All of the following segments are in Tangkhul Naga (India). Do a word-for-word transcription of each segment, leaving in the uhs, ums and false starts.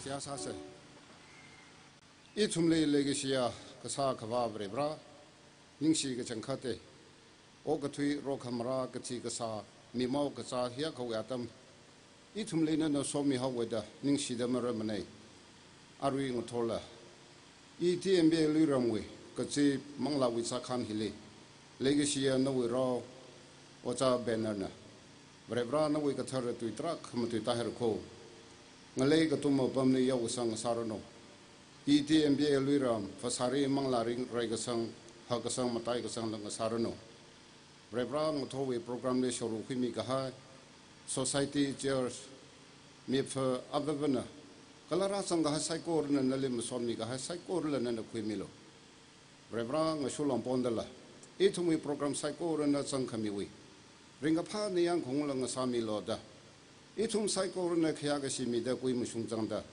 Seihā sāsa. Ithumli leikashiya kasā Akhava Varivarā, ningshi kachangkhatta, okathui, rokhamarā, kathi kasā, mimao kazā hiyākhawui atam ithumli nana somihaowada ningshida marāmanei. Arui ngathorla, i T M B A Luiramwui kazip manglāwui sākhan hili leikashiya nawui rao Ojā Bernard na Varivarā nawui kathara tui tarākha matuitā haira kho. Ngalei kathum apamli yaokasang ngasāranu. I T M B A Luiram Phasāri manglā ringrai kasang, hakkasang, mataikasangla ngasāranu. Varivarā ngathorwui program li shārukhuimi kahai, society, church, mipha avāvana, kala rāzang kahai saikorana nali masotmi kahai saikorala nana khuimilu. Varivarā ngashulong pondala, ithumwui program saikorana zangkhamiwui ringkaphā ningyāngkhaungla ngasāmilu da, ithum saikorana khayā kashi mida kui mashungzangda,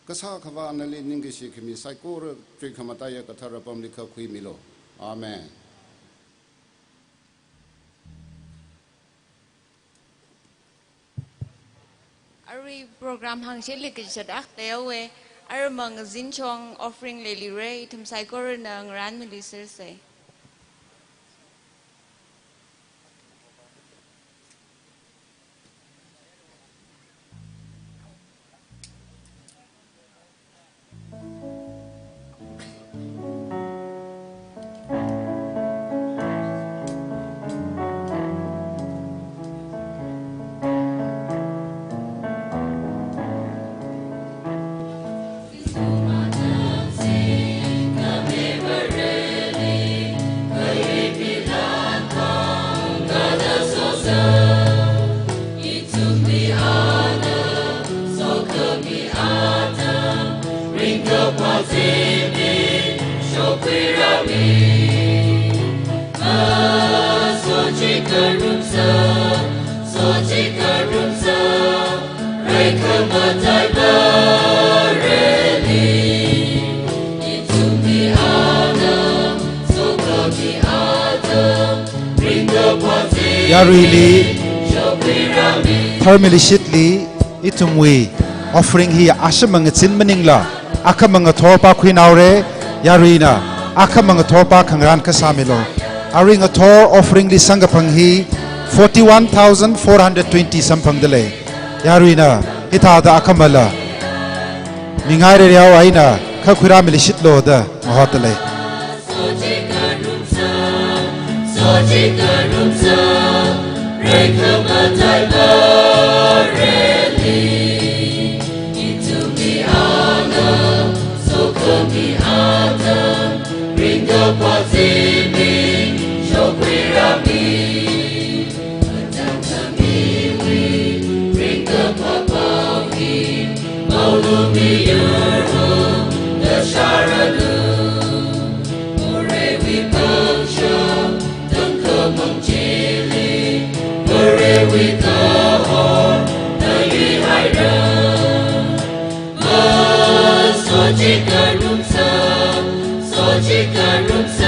Kasā Akhava nali ningkashi khami saikora chuikhamataiya kathara apamli khuimilu. Amen. Arui program hāngshili kachot akha leiyaowa, arui mangazin chong offering leilira, ithum saikorana ngarānmili sāsa. Yaruili, tharmili shitli, ithumwui offering hi asham mangazin maningla, akhama ngathorpa khuinaora, yaruina akhama ngathorpa khangarān kasāmilu. Arui ngathor offering li samkaphang hi forty-one thousand four hundred twenty samphangdalei. Yaruina hithāda akhamala mingai rereo eina kha khuirāmili shitlu da mahotdalei. Sochikar ngarumsa, sochikar ngarumsa.